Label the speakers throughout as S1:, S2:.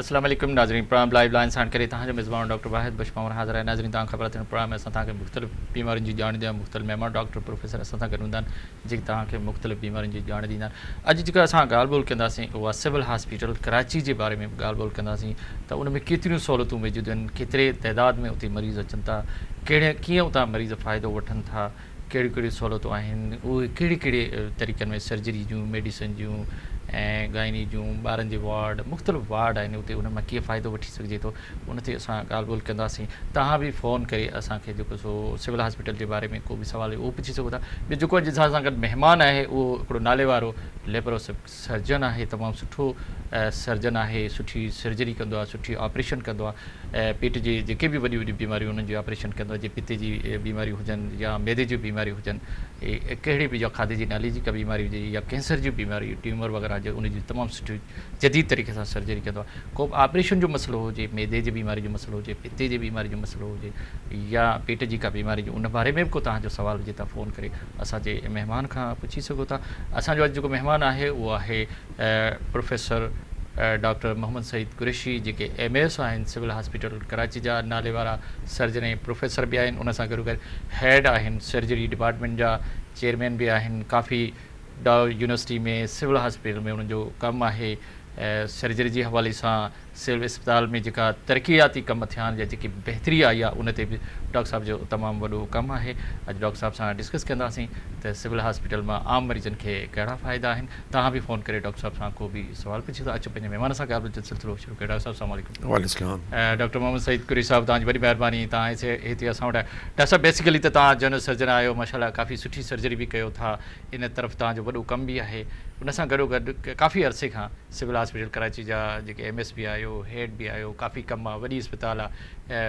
S1: اسلام عليڪم ناظرين پروگرام لائيو لائن ساڻ ڪري توهان جو ميزبان ڊاڪٽر واحد بخش پنهور حاضر آهي. ناظرين توهان خبر اٿئي هن پروگرام ۾ اسان توهان کي مختلف بيمارين جي ڄاڻ ڏيندا آهيون. مختلف مهمان ڊاڪٽر پروفيسر اسان سان گڏ هوندا آهن جيڪي توهان کي مختلف بيمارين جي ڄاڻ ڏيندا آهن. اڄ جيڪا اسان ڳالهه ٻولهه ڪنداسين اها سول هاسپيٽل ڪراچي جي باري ۾ ڳالهه ٻولهه ڪنداسين ته ان ۾ ڪيتريون سهولتون موجود آهن، ڪيتري تعداد ۾ اتي مريض اچن ٿا، ڪهڙي ڪيئن اتان مريض فائدو وٺن ٿا، ڪهڙيون ڪهڙيون سهولتون آهن، اهي ڪهڙي ڪهڙي طريقن ۾ سرجري جون، ميڊيسن جون ۽ گائني جون، ٻارن جي وارڊ، مختلف وارڊ آهن اتي انهن مان ڪيئن فائدو وٺي سگهجي ٿو ان تي اسان ڳالهه ٻولهه ڪنداسين. توهان به فون ڪري اسان کي جيڪو سو سول هاسپيٽل جي باري ۾ ڪو به سوال هجي اهو پڇي سگهو ٿا. ٻيو جيڪو اڄ اسان سان گڏ مهمان آهي اهو هڪڙو نالي وارو ليپروسڪ سرجن آهي، تمام سٺو سرجن آهي، سٺي سرجري ڪندو آهي، سٺي آپريشن ڪندو آهي، پيٽ جي جيڪي به وڏيون وڏيون بيماريون انهن جون آپريشن ڪندو آهي، جي پتي جي بيماريون هجن يا معدي جون بيماريون هجن، ڪهڙي به يا کاڌي جي نالي جي ڪا بيماري هجي يا ڪينسر جون بيماريون ٽيومر وغيره هجي ان جي تمام سٺي جديد طريقي سان سرجري ڪندو آهي. ڪو به آپريشن جو مسئلو هجي، معدي جي بيماري جو مسئلو هجي، پتي جي بيماري جو مسئلو هجي يا پيٽ جي ڪا بيماري جو ان باري ۾ به ڪو توهان جو سوال هجي ته فون ڪري اسان جي مهمان کان پڇي سگهو ٿا. اسان جو اڄ جيڪو مهمان آهي اهو آهي پروفيسر ڊاڪٽر محمد سعيد قريشي جيڪي ايم ايس آهن سول هاسپيٽل ڪراچي جا نالي وارا سرجن ۽ پروفيسر به آهن ان سان گڏوگڏ هيڊ آهن سرجري ڊپارٽمينٽ جا چيئرمين به آهن ڪافي ڊائو يونيورسٽي ۾ سول هاسپيٽل ۾ انهن جو ڪم آهي سرجري جي حوالي سان سول اسپتال ۾ جيڪا ترقياتي ڪم ٿيا آهن يا جيڪي بهتري آئي آهي ان تي به ڊاڪٽر صاحب جو تمام وڏو ڪم آهي. اڄ ڊاڪٽر صاحب سان ڊسڪس ڪنداسين ته سول هاسپيٽل مان عام مريضن کي ڪهڙا فائدا آهن. توهان به فون ڪري ڊاڪٽر صاحب سان ڪو به سوال پڇي ٿا. اچو پنهنجي مهمان سان ڳالهه ٻولهه جو سلسلو شروع ڪيون. ڊاڪٽر صاحب السلام عليڪم.
S2: وعليڪم السلام.
S1: ڊاڪٽر محمد سعيد قريشي صاحب توهان جي وڏي مهرباني توهان هتي اسان وٽ آيا. ڊاڪٽر صاحب بيسيڪلي ته توهان جنرل سرجن آهيو ماشاءالله ڪافي سٺي سرجري به ڪيو ٿا ان طرف توهان جو وڏو ڪم به آهي ان سان گڏو گڏ ڪافي عرصي کان سول هاسپيٽل ڪراچي جا جيڪي ايم ايس به آهيو هيڊ به آهيو ڪافي ڪم آهي وڏي اسپتال آهي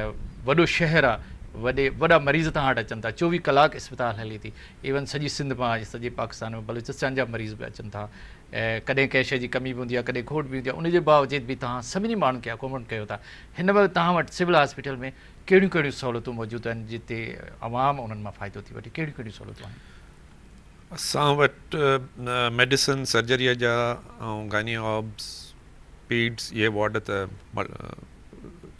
S1: وڏو شهر آهي وڏي وڏا مريض توهان وٽ اچن ٿا 24 ڪلاڪ اسپتال هلي ٿي ايون سڄي سنڌ مان سڄي پاڪستان ۾ بلوچستان جا مريض به اچن ٿا ڪڏهن ڪنهن شيء جي ڪمي به هوندي آهي ڪڏهن کوٽ به هوندي آهي ان جي باوجود به توهان سڀني ماڻهن کي اڪوموڊ ڪيو ٿا هن وقت توهان وٽ سول هاسپيٽل ۾ ڪهڙيون ڪهڙيون سهولتون موجود آهن جتي عوام انهن مان فائدو ٿي وٺي ڪهڙيون ڪهڙيون سهولتون آهن؟
S2: اسان وٽ ميڊيسن، سرجريء جا ۽ گائني آبس، پيڊس اهي وارڊ ته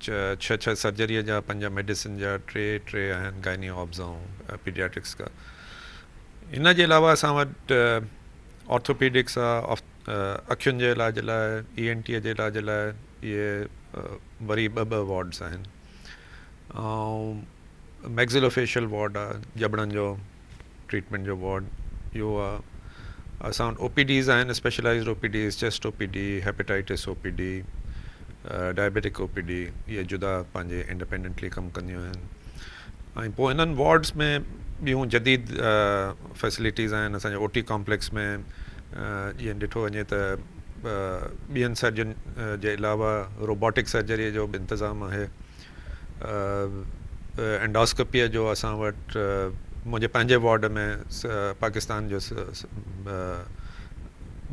S2: ڇهه ڇهه سرجريء جا، پنج ميڊيسن جا، ٽي ٽي آهن گائني آبس ۽ پيڊياٽرڪس کا. ان جي علاوه اسان وٽ آرٿوپيڊڪس آ، اکين جي علاج لاء، اي اين ٽي جي علاج لاء اهي وري ٻه ٻه وارڊس آهن ۽ ميگزيلوفيشل وارڊ آ، جبڙن جو. ٽريٽمينٽ جو وارڊ اهو آ اسان وٽ او پي ڊيز آهن specialised O P Ds chest O P D hepatitis O P D diabetic O P D اهي جدا پنهنجي انڊيپينڊنٽلي ڪم ڪنديون آهن ۽ پوء انهن وارڊس ۾ ٻيون جديد فيسلٽيز آهن اسان جي او ٽي ڪامپليڪس ۾ جيئن ڏٺو وڃي ته ٻين سرجن جي علاوه روبوٽڪ سرجري جو به انتظام آهي اينڊوسڪوپيء جو اسان وٽ منهنجي پنهنجي وارڊ ۾ پاڪستان جو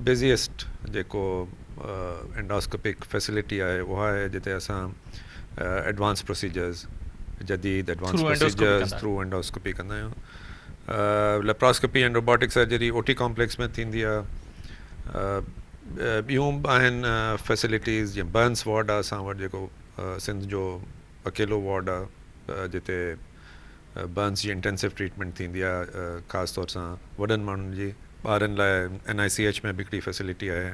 S2: بزيسٽ جيڪو اينڊوسڪوپڪ فيسلٽي آهي اها آهي جتي اسان ايڊوانس پروسيجرز جديد ايڊوانس پروسيجرز ٿرو اينڊوسڪوپي ڪندا آهيون laparoscopy and robotic surgery O T complex ۾ ٿيندي آهي ٻيون به آهن فيسلٽيز جيئن برنس وارڊ آهي اسان وٽ جيڪو سنڌ جو اڪيلو وارڊ آ جتي برنس جي انٽينسو ٽريٽمينٽ ٿيندي آ خاص طور سان وڏن ماڻهن جي ٻارن لاء اين آء سي ايڇ ۾ به هڪڙي فيسلٽي آهي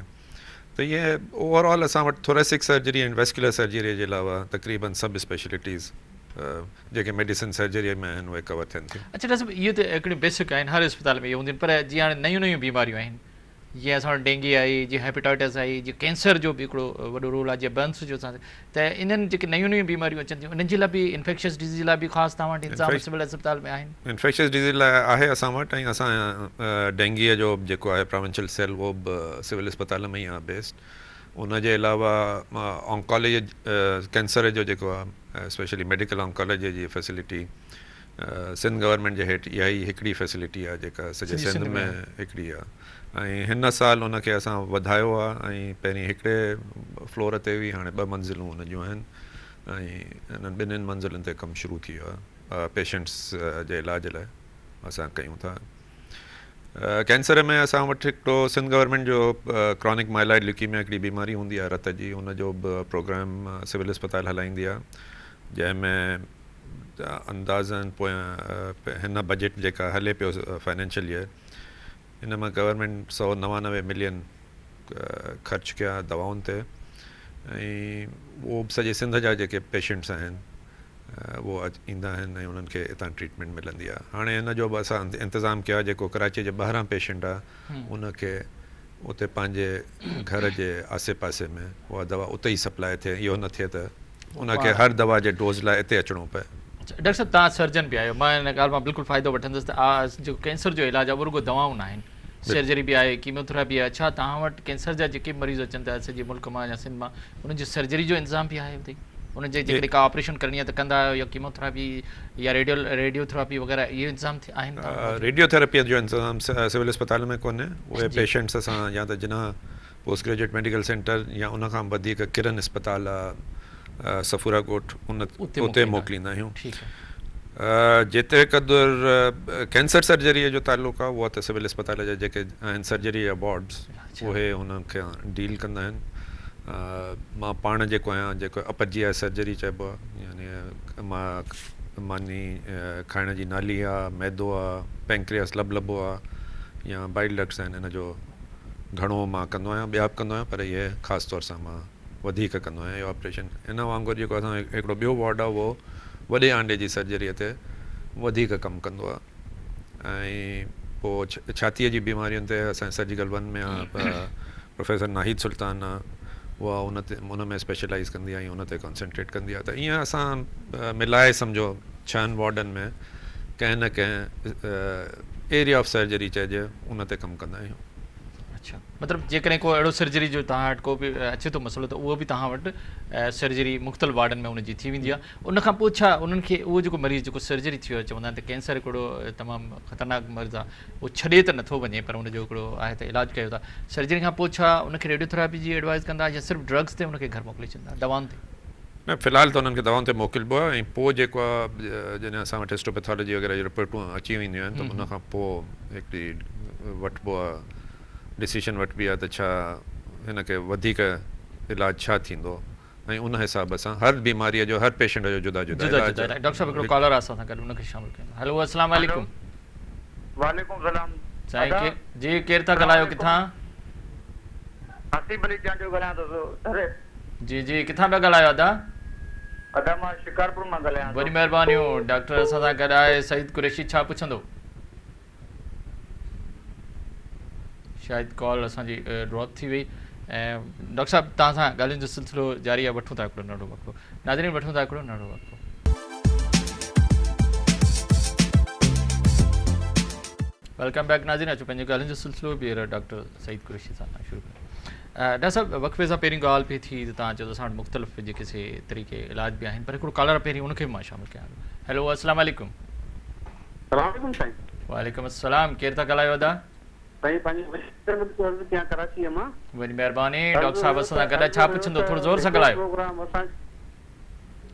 S2: ته ائين اوور آل اسان وٽ ٿوريسڪ سرجري ۽ ويسڪيولر سرجري جي علاوه تقريبن سڀ اسپيشلٽيز جيڪي ميڊيسن سرجري ۾ آهن اهي ڪور ٿين ٿيون.
S1: اڇا ڊاڪٽر صاحب اهي ته هڪڙيون بيسڪ آهن هر اسپتال ۾ اهي هونديون آهن پر جيئن هاڻي نيون نيون بيماريون آهن جيئن اسان وٽ ڊينگي آئي، جيئن هيپيٽائٽس آئي، جيئن ڪينسر جو به هڪڙو وڏو رول آهي، جيئن برنس جو اسان ته انهن جيڪي نيون نيون بيماريون اچن ٿيون انهن جي لاء به انفيڪشس ڊزيز لاء به خاص توهان وٽ انتظام سول اسپتال ۾ آهن؟
S2: انفيڪشس ڊزيز لاء آهي اسان وٽ ۽ اسان ڊينگيء جو به جيڪو آهي پراونشل سيل اهو به سول اسپتال ۾ ئي آهي بيسڊ ان جي علاوه آنڪالاجي ڪينسر جو جيڪو آهي اسپيشلي ميڊيڪل آنڪالاجي جي فيسلٽي سنڌ گورنمينٽ جي هيٺ اها ئي هڪڙي فيسلٽي آهي جيڪا سڄي سنڌ ۾ هڪڙي آهي ۽ هن سال ان کي اسان وڌايو آهي ۽ پهرين هڪڙي فلور تي هئي هاڻي ٻه منزلون ان جون آهن ۽ انهن ٻنهين منزلن تي ڪم شروع ٿي ويو آهي پيشنٽس جي علاج لاء اسان ڪيون ٿا. ڪينسر ۾ اسان وٽ هڪڙو سنڌ گورنمينٽ جو ڪرانڪ مائلائڊ ليوڪيميا هڪڙي بيماري هوندي آهي رت جي ان جو به پروگرام سول اسپتال هلائيندي آهي جنهن ۾ اندازن پويان هن بجيٽ جيڪا هلي پيو فائنينشل ييئر ان مان گورنمينٽ 199 ملين خرچ ڪيا دوائن تي ۽ اهو به سڄي سنڌ جا جيڪي پيشنٽس آهن اهو ايندا آهن ۽ انهن کي اتان ٽريٽمينٽ ملندي آهي هاڻي ان جو به اسان انتظام ڪيو آهي جيڪو ڪراچي جي ٻاهران پيشنٽ آهي ان کي اتي پنهنجي گهر جي آسي پاسي ۾ اها دوا اتي ئي سپلاء ٿئي اهو نه ٿئي ته ان کي هر دوا جي ڊوز لاء اتي اچڻو پئي.
S1: ڊاڪٽر صاحب توهان سرجن به آهيو مان ان ڳالهه مان بلڪل فائدو وٺندس ته جيڪو ڪينسر جو علاج آهي اهو رڳو دوائون ناهن سرجري به آهي ڪيموٿراپي آهي ڇا توهان وٽ ڪينسر جا جيڪي به مريض اچن ٿا سڄي ملڪ مان يا سنڌ مان انهن جي سرجري جو انتظام به آهي اتي انهن جي جيڪڏهن ڪا آپريشن ڪرڻي آهي ته ڪندا آهيو يا ڪيموٿراپي يا ريڊيو ريڊيو ٿراپي وغيره اهو انتظام آهن توهان وٽ؟
S2: ريڊيو ٿراپي جو انتظام سول اسپتال ۾ ڪونهي اهي پيشنٽس اسان يا ته Jinnah post graduate medical centre يا ان کان وڌيڪ ڪرن اسپتال صفورا ڳوٺ ان اتي موڪليندا آهيون. جيتري قدر ڪينسر سرجريء جو تعلق آهي اها ته سول اسپتال جا جيڪي آهن سرجري جا وارڊز اهي ان کي ڊيل ڪندا آهن. مان پاڻ جيڪو آهيان جيڪو اپر جي آء سرجري چئبو آهي يعني ماني کائڻ جي نالي آهي، معدو آهي، پينڪرياس لبلبو آهي يا بائل ڊڪٽس آهن ان جو گهڻو مان ڪندو آهيان ٻيا به ڪندو آهيان پر اهي خاص طور سان مان وڌيڪ ڪندو آهيان اهو آپريشن ان وانگر جيڪو اسان جو هڪڙو ٻيو وارڊ آهي اهو وڏي آنڊي جي سرجري تي وڌيڪ ڪم ڪندو آهي ۽ پوء ڇاتيء جي بيمارين تي اسان سرجيڪل ون ۾ پروفيسر ناهيد سلطان آهي اها ان تي ان ۾ اسپيشلائز ڪندي آهي ۽ ان تي ڪانسنٽريٽ ڪندي آهي ته ائين اسان ملائي سمجهو ڇهن وارڊن ۾ ڪنهن نه ڪنهن ايريا آف سرجري چئجي ان تي ڪم ڪندا آهيون.
S1: اڇا مطلب جيڪڏهن ڪو اهڙو سرجري جو توهان وٽ ڪو به اچي ٿو مسئلو ته اهو به توهان وٽ سرجري مختلف وارڊن ۾ ان جي ٿي ويندي آهي ان کان پوء ڇا انهن کي اهو جيڪو مريض جيڪو سرجري ٿيو آهي چوندا آهن ته ڪينسر هڪڙو تمام خطرناڪ مرض آهي اهو ڇڏي ته نٿو وڃي پر ان جو هڪڙو آهي ته علاج ڪيو ٿا سرجري کان پوء ڇا ان کي ريڊيو ٿراپي جي ايڊوائز ڪندا يا صرف ڊرگس تي ان کي گهر موڪلي ڇڏيندا دوائن تي؟
S2: نه في الحال ته انهن کي دوائن تي موڪلبو آهي ۽ پوء جيڪو آهي جڏهن اسان وٽ هسٽوپيٿالاجي وغيره جون رپورٽون اچي وينديون آهن ته ان کان پوء هڪڙي وٺبو آهي ڊسيشن وٺبي آهي ته ڇا هن کي وڌيڪ علاج ڇا ٿيندو ۽ ان حساب سان هر بيماريء جو هر پيشنٽ جو جدا جدا
S1: جدا علاج جدا علاج ڊاڪٽر صاحب هڪڙو ڪالر آهي اسان سان گڏ ان کي شامل ڪيون ٿا هلو السلام عليڪم
S3: وعليڪم السلام
S1: سائين ڪير جي ڪير ٿا ڳالهايو ڪٿان
S3: آصف علي چانڊيو ڳالهايان ٿو سر
S1: جي جي ڪٿان پيا ڳالهايو ادا.
S3: ادا مان شڪارپور مان ڳالهايان ٿو.
S1: وڏي مهربانيون ڊاڪٽر اسان سان گڏ آهي سعيد قريشي ڇا پڇندو. شايد ڪال اسان جي ڊراپ ٿي وئي ۽ ڊاڪٽر صاحب توهان سان ڳالهين جو سلسلو جاري آهي وٺون ٿا هڪڙو ننڍڙو وقفو ناظرين وٺون ٿا هڪڙو ننڍڙو وقفو. Welcome back ناظرين اچو پنهنجي ڳالهين جو سلسلو ٻيهر ڊاڪٽر سعيد قريشي سان شروع ڪيون. ڊاڪٽر صاحب وقفي سان پهرين ڳالهه پئي ٿي ته توهان چيو ته اسان وٽ مختلف جيڪي سي طريقي علاج به آهن پر هڪڙو ڪالر پهرين ان کي به مان شامل ڪيان ٿو هيلو السلام عليڪم.
S3: السلام عليڪم سائين.
S1: وعليڪم السلام ڪير ٿا ڳالهايو ادا.
S3: سائين پنهنجي بشير احمد ٿو عرض ڪيان ڪراچيء مان.
S1: وڏي مهرباني ڊاڪٽر صاحب اسان سان گڏ ڇا پڇندو ٿورو زور سان ڳالهايو.
S3: پروگرام اسان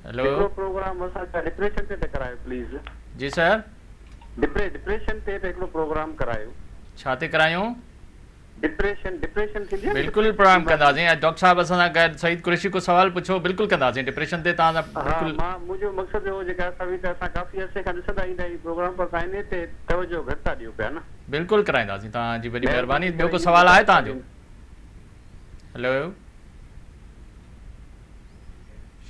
S1: هيلو
S3: هڪڙو پروگرام اسان جا ڊپريشن تي ته ڪرايو پليز.
S1: جي سر.
S3: ڊپريشن تي ته هڪڙو پروگرام ڪرايو.
S1: ڇا تي ڪرايون.
S3: ڊپريشن ڊپريشن ٿيندي آهي نه
S1: بلڪل پروگرام ڪنداسين ۽ ڊاڪٽر صاحب اسان سان گڏ سعيد قريشي ڪو سوال پڇو بلڪل ڪنداسين ڊپريشن تي توهان سان
S3: ها
S1: بلڪل.
S3: مان منهنجو مقصد هو جيڪا اسان وي ته اسان ڪافي عرصي کان ڏسندا ايندا آهيون پروگرام پر توهان انهي تي توجه گهٽ ٿا ڏيو پيا نه.
S1: بلڪل ڪرائينداسين توهان جي وڏي مهرباني
S3: مهرباني
S1: ٻيو
S3: ڪري
S1: ڪو
S3: اهو
S1: سوال آهي
S3: ٻڌايو
S1: توهان جو هلو.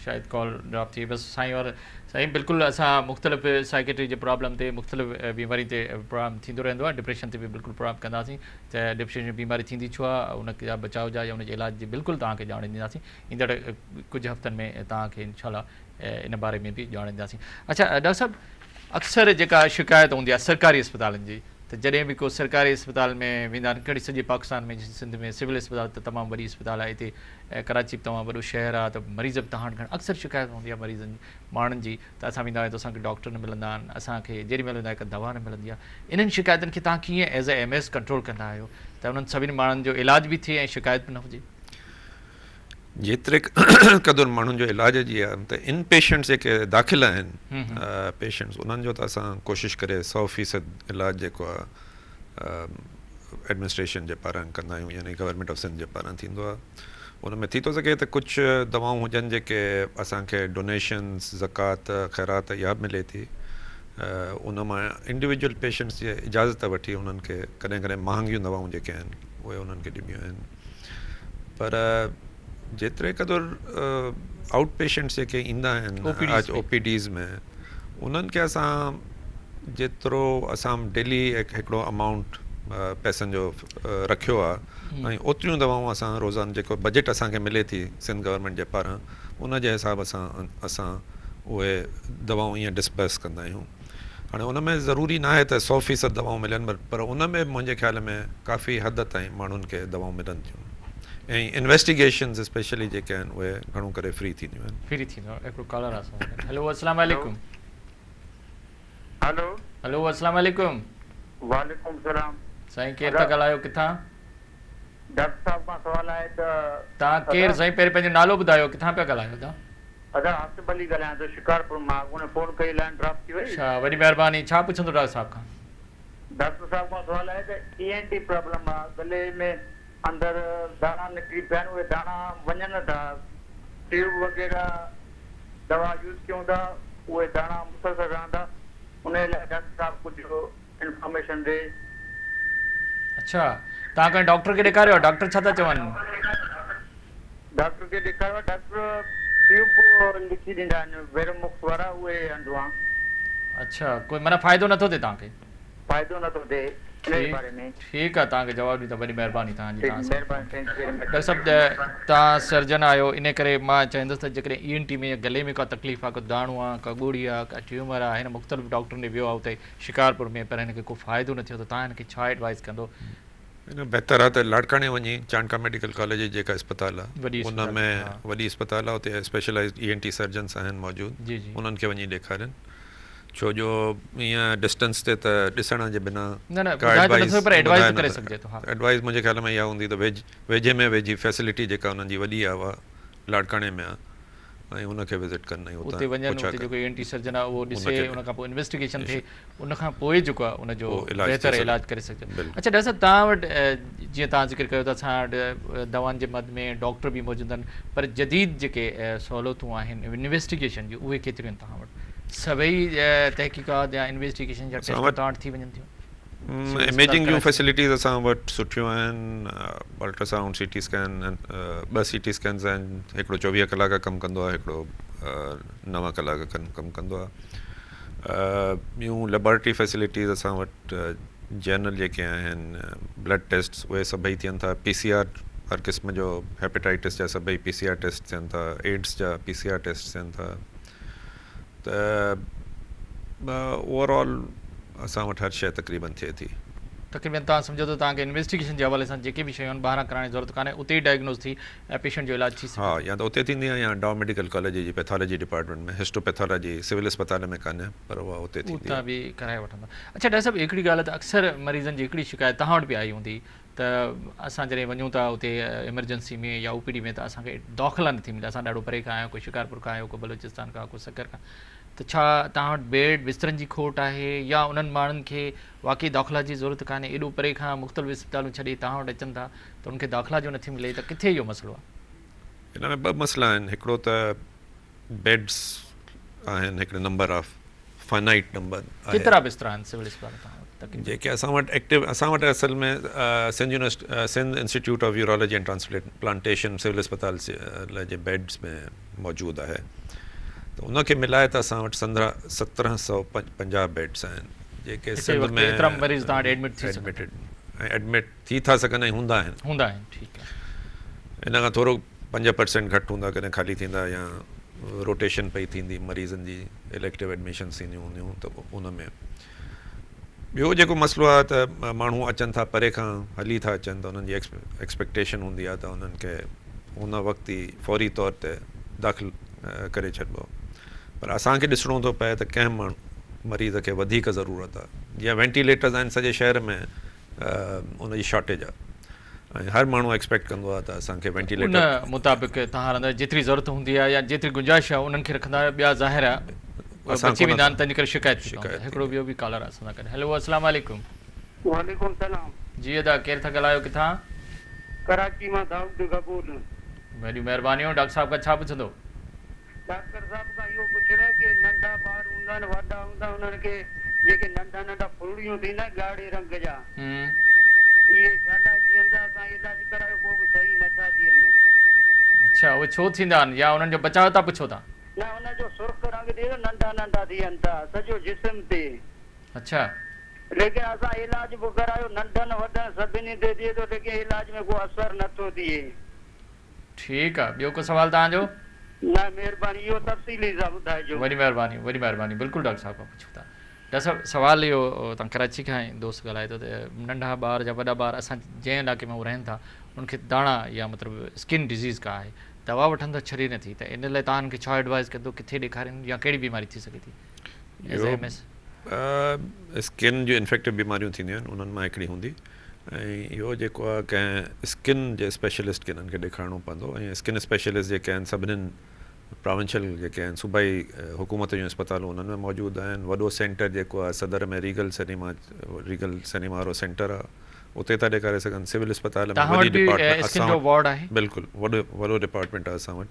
S1: شايد ڪال ڊراپ ٿي بس سائين اور سائين بلڪل اسان مختلف سائيڪيٽري جي پرابلم تي مختلف بيماري تي پروگرام ٿيندو رهندو آهي ڊپريشن تي به بلڪل پروگرام ڪنداسين ته ڊپريشن جي بيماري ٿيندي ڇو آهي ان جا بچاء جا يا ان جي علاج جي بلڪل توهان کي ڄاڻ ڏينداسين ايندڙ ڪجهه هفتن ۾ توهان کي انشاء الله ان باري ۾ به ڄاڻ ڏينداسين اڇا ڊاڪٽر صاحب اڪثر جيڪا شڪايت هوندي آهي سرڪاري اسپتالن جي ته جڏهن به ڪو سرڪاري اسپتال ۾ ويندا آهن ڪهڙي سڄي پاڪستان ۾ سنڌ ۾ سول اسپتال ته تمام وڏي اسپتال آهي هتي ڪراچي به تمام وڏو شهر آهي ته مريض به تهان گهڻا اڪثر شڪايت هوندي آهي مريضن ماڻهن جي ته اسان ويندا آهيون ته اسان کي ڊاڪٽر نه ملندا آهن اسان کي جيڏي مهل ويندا آهيون ڪا دوا نه ملندي آهي انهن شڪايتن کي توهان ڪيئن as a M S control ڪندا آهيو ته انهن سڀني ماڻهن جو علاج به ٿئي ۽ شڪايت به نه هجي.
S2: جيتري قدر ماڻهن جو علاج جي آهي ته ان پيشنٽس جيڪي داخل آهن پيشنٽس انهن جو ته اسان ڪوشش ڪري 100% علاج جيڪو آهي ايڊمنسٽريشن جي پاران ڪندا آهيون يعني گورنمينٽ آف سنڌ جي پاران ٿيندو آهي. ان ۾ ٿي ٿو سگهي ته ڪجهه دوائون هجن جيڪي اسان کي ڊونيشنز، زڪوات، خيرات اها به ملي ٿي ان مان انڊيويجوئل پيشنٽس جي اجازت وٺي انهن کي ڪڏهن ڪڏهن مهانگيون دوائون جيڪي آهن اهي انهن کي ڏبيون آهن پر جيتري قدر آئوٽ پيشنٽس جيڪي ايندا آهن او پي ڊيز ۾ انهن کي اسان جيترو اسان ڊيلي هڪڙو امائونٽ پئسن جو رکيو آهي ۽ اوتريون دوائون اسان روزانو جيڪو بجيٽ اسان کي ملي ٿي سنڌ گورنمينٽ جي پاران ان جي حساب سان اسان اهي دوائون ائين ڊسبرس ڪندا آهيون هاڻي ان ۾ ضروري ناهي ته سو فيصد دوائون ملن پر ان ۾ به منهنجي خيال ۾ ڪافي حد تائين ماڻهن کي دوائون ملن ٿيون ۽ انويسٽيگيشنز اسپيشلي جيڪي آهن اهي گهڻو ڪري فري ٿينديون آهن.
S1: فري ٿيندو آهي. هڪڙو ڪالر آهي اسان سان گڏ. هيلو السلام عليڪم.
S3: هيلو.
S1: هيلو السلام عليڪم.
S3: وعليڪم السلام.
S1: سائين ڪير ٿا ڳالهايو ڪٿان؟
S3: ڊاڪٽر صاحب کان سوال آهي ته.
S1: توهان ڪير سائين پهرين پنهنجو نالو ٻڌايو ڪٿان پيا ڳالهايو توهان.
S3: ادا آصف علي ڳالهايان ٿو شڪارپور مان اڳوڻي فون ڪئي لائين ڊراپ ٿي وئي.
S1: اڇا وڏي مهرباني ڇا پڇندو ڊاڪٽر صاحب کان.
S3: ڊاڪٽر صاحب کان سوال آهي ته اي اين ٽي پرابلم آ گلي ۾ اندر داڻا نڪري پيا آهن اهي داڻا وڃن نه ٿا ٽيوب وغيره دوا يوز ڪيون ٿا اهي داڻا مسلسل رهن ٿا انهي لاء ڊاڪٽر صاحب ڪجهه انفارميشن ڏي.
S1: اڇا توهان ڪنهن ڊاڪٽر کي ڏيکاريو آهي ڊاڪٽر ڇا ٿا چون.
S3: ڊاڪٽر کي ڏيکاريو آهي ڊاڪٽر ٽيوب لکي ڏيندا آهن ويروموڪس وارا اهي هڻندو آهيان.
S1: اڇا ڪوئي معنيٰ فائدو نٿو ٿئي توهان کي.
S3: فائدو نٿو ٿئي انهي باري ۾.
S1: ٺيڪ آهي توهان کي جواب ڏيندا وڏي مهرباني توهان جي توهان سان
S3: مهرباني thank you very much.
S1: Doctor صاحب توهان سرجن آهيو انهي ڪري مان چاهيندس ته جيڪڏهن اي اين ٽي ۾ يا گلي ۾ ڪا تڪليف آهي ڪو داڻو آهي ڪا ڳوڙهي آهي ڪا ٽيومر آهي هن مختلف ڊاڪٽرن ڏي ويو آهي اتي شڪارپور ۾ پر هن کي ڪو فائدو نه ٿيو ته توهان هن کي ڇا ايڊوائيز ڪندو؟
S2: ان کان بهتر آهي ته لاڙڪاڻي وڃي چانڊڪا ميڊيڪل ڪاليج جي جيڪا اسپتال آهي ان ۾ وڏي اسپتال آهي اتي specialised E N T surgeons آهن موجود انهن کي وڃي ڏيکارين ڇو جو ائين ڊسٽنس تي ته ڏسڻ جي بنا ڪا ايڊوائيز ايڊوائيز منهنجي خيال ۾ اها هوندي ته ويجهي ۾ ويجهي فيسلٽي جيڪا انهن جي وڏي آهي اها لاڙڪاڻي ۾ آهي ۽ ان کي وزٽ ڪن ۽
S1: اتي وڃن اتي جيڪو اي اين ٽي سرجن آهي اهو ڏسي ان کان پوء انويسٽيگيشن ٿئي ان کان پوء جيڪو آهي ان جو بهتر علاج ڪري سگهجي اڇا ڊاڪٽر صاحب توهان وٽ جيئن توهان ذڪر ڪيو ته اسان وٽ دوائن جي مد ۾ ڊاڪٽر به موجود آهن پر جديد جيڪي سهولتون آهن انويسٽيگيشن جون اهي ڪيتريون آهن توهان وٽ سڀئي تحقيقات يا انويسٽيگيشن جا ٽيسٽ توهان وٽ ٿي وڃن ٿيون
S2: اميجنگ جون فيسلٽيز اسان وٽ سٺيون آهن ultra sound C T scan ٻه سي ٽي اسڪينز آهن هڪڙو 24 ڪلاڪ ڪم ڪندو آهي هڪڙو 9 ڪلاڪ کن ڪم ڪندو آهي ٻيون ليبارٽري فيسلٽيز اسان وٽ جنرل جيڪي آهن بلڊ ٽيسٽ اهي سڀئي ٿين ٿا پي سي آر هر قسم جو هيپيٽائٽس جا سڀئي پي سي آر ٽيسٽ ٿين ٿا ايڊز جا پي سي آر ٽيسٽ ٿين ٿا ته اوور آل اسان وٽ هر شيء تقريبن ٿئي ٿي.
S1: تقريبن توهان سمجهو ته توهان کي انويسٽيگيشن جي حوالي سان جيڪي به شيون آهن ٻاهران ڪرائڻ جي ضرورت ڪانهي اتي ئي ڊائگنوز ٿي ۽ پيشنٽ جو علاج ٿي سگهي
S2: ها يا ته اتي ٿيندي آهي يا ڊائو ميڊيڪل ڪاليج جي پيٿالاجي ڊپارٽمينٽ ۾ هسٽو پيٿالاجي سول اسپتال ۾ ڪانهي پر اها اتي ٿيندي
S1: اتان
S2: آهي.
S1: به ڪرائي وٺندا. اڇا ڊاڪٽر صاحب هڪڙي ڳالهه ته اڪثر مريضن جي هڪڙي شڪايت توهان وٽ به آئي هوندي ته اسان جڏهن وڃون ٿا اتي ايمرجنسي ۾ يا او پي ڊي ۾ ته اسان کي داخلا نٿي ملي اسان ڏاڍو پري کان آيا آهيون ڪو شڪارپور کان آيو ڪو بلوچستان کان ڪو سکر کان ته ڇا توهان وٽ بيڊ بسترن جي کوٽ آهي يا انهن ماڻهن کي واقعي داخلا جي ضرورت ڪانهي ايڏو پري کان مختلف اسپتالون ڇڏي توهان وٽ اچن ٿا ته انهن کي داخلا جو نٿي ملي ته ڪٿي اهو مسئلو آهي؟
S2: ان ۾ ٻه مسئلا آهن هڪڙو ته بيڊس آهن هڪڙي نمبر آف فائنائيٽ نمبر آهي.
S1: ڪيترا بسترا آهن سول اسپتال توهان وٽ تقريبن؟
S2: جيڪي اسان وٽ ايڪٽو اسان وٽ اصل ۾ Sindh university Sindh institute of urology and transplantation civil اسپتال جي بيڊس ۾ موجود آهي ته ان کي ملائي ته اسان وٽ 1750 بيڊس آهن جيڪي سنڌ ۾
S1: ايترا مريض توهان وٽ ايڊمٽ ٿي سگهن
S2: ٿا ايڊمٽ ٿي ٿا سگهن ۽ هوندا آهن
S1: هوندا آهن ٺيڪ آهي
S2: ان کان ٿورو 5% گهٽ هوندا ڪڏهن خالي ٿيندا يا روٽيشن پئي ٿيندي مريضن جي اليڪٽو ايڊميشنس ٿينديون هونديون ته ان ۾ ٻيو جيڪو مسئلو آهي ته ماڻهو اچن ٿا پري کان هلي ٿا اچن ته انهن جي ايڪسپيڪٽيشن هوندي آهي ته انهن کي ان وقت ئي فوري طور تي داخل ڪري ڇڏبو پر اسان کي ڏسڻو ٿو پئي ته ڪنهن ماڻهو مريض کي وڌيڪ ضرورت آهي جيئن وينٽيليٽرز آهن سڄي شهر ۾ ان جي شارٽيج آهي ۽ هر ماڻهو ايڪسپيڪٽ ڪندو آهي ته اسان کي وينٽيليٽر
S1: ان مطابق توهان رهندا جيتري ضرورت هوندي آهي يا جيتري گنجائش آهي انهن کي رکندا آهيو ٻيا ظاهر آهي بچي ويندا آهن تنهن جي ڪري شڪايت ٿي پوندي آهي هڪڙو ٻيو به ڪالر آهي اسان سان گڏ هيلو السلام عليڪم.
S4: وعليڪم سلام.
S1: جي ادا ڪير ٿا ڳالهايو ڪٿان؟
S4: ڪراچي مان دائود گبول.
S1: وڏيون مهربانيون ڊاڪٽر صاحب کان ڇا پڇندو؟
S4: ڊاڪٽر صاحب کان اهو پڇڻو آهي ڪي ننڍا ٻار هوندا آهن وڏا هوندا آهن انهن کي جيڪي ننڍا ننڍا ڦرڙيون ٿيندا آهن ڳاڙهي رنگ جا اهي ڇا لاء ٿين ٿا اسان علاج ڪرايو پوء به صحيح نٿا ٿين.
S1: اڇا اهي ڇو ٿيندا آهن يا انهن جو بچاء ٿا پڇو ٿا؟
S4: نه ان جو سرخ رنگ ٿئي ٿو ننڍا ننڍا ٿين ٿا سڄو جسم تي.
S1: اڇا.
S4: ليڪن اسان علاج به ڪرايو ننڍن وڏن سڀني تي ٿئي ٿو ليڪن علاج ۾ ڪو اثر نٿو ٿئي.
S1: ٺيڪ آ ٻيو ڪو سوال توهان جو؟
S4: نه مهرباني اهو تفصيلي سان ٻڌائجو.
S1: وڏي مهرباني وڏي مهرباني بلڪل ڊاڪٽر صاحب کان پڇون ٿا ڊاڪٽر صاحب سوال اهو تان ڪراچي کان ئي دوست ڳالهائي ٿو ته ننڍا ٻار يا وڏا ٻار اسان جنهن علائقي ۾ هو رهن ٿا ان کي داڻا يا مطلب اسڪن ڊزيز ڪا آهي دوا وٺن ٿا ڇري نٿي ته ان لاء توهان کي ڇا ايڊوائز ڪندو ڪٿي ڏيکارين يا ڪهڙي بيماري ٿي سگهي ٿي ايز ايم ايس.
S2: اسڪن جون انفيڪٽو بيماريون ٿينديون آهن انهن مان هڪڙي هوندي ۽ اهو جيڪو آهي ڪنهن اسڪن جي اسپيشلسٽ کي انهن کي ڏيکارڻو پوندو ۽ اسڪن اسپيشلسٽ جيڪي آهن سڀنين پراونشل جيڪي آهن صوبائي حڪومت جون اسپتالون انهن ۾ موجود آهن وڏو سينٽر جيڪو آهي صدر ۾ ريگل سئنيما ريگل سئنيما وارو سينٽر آهي اتي ٿا ڏيکاري سگهن سول اسپتال ۾
S1: وڏي ڊپارٽمينٽ اسان وٽ
S2: بلڪل وڏو وڏو ڊپارٽمينٽ آهي اسان وٽ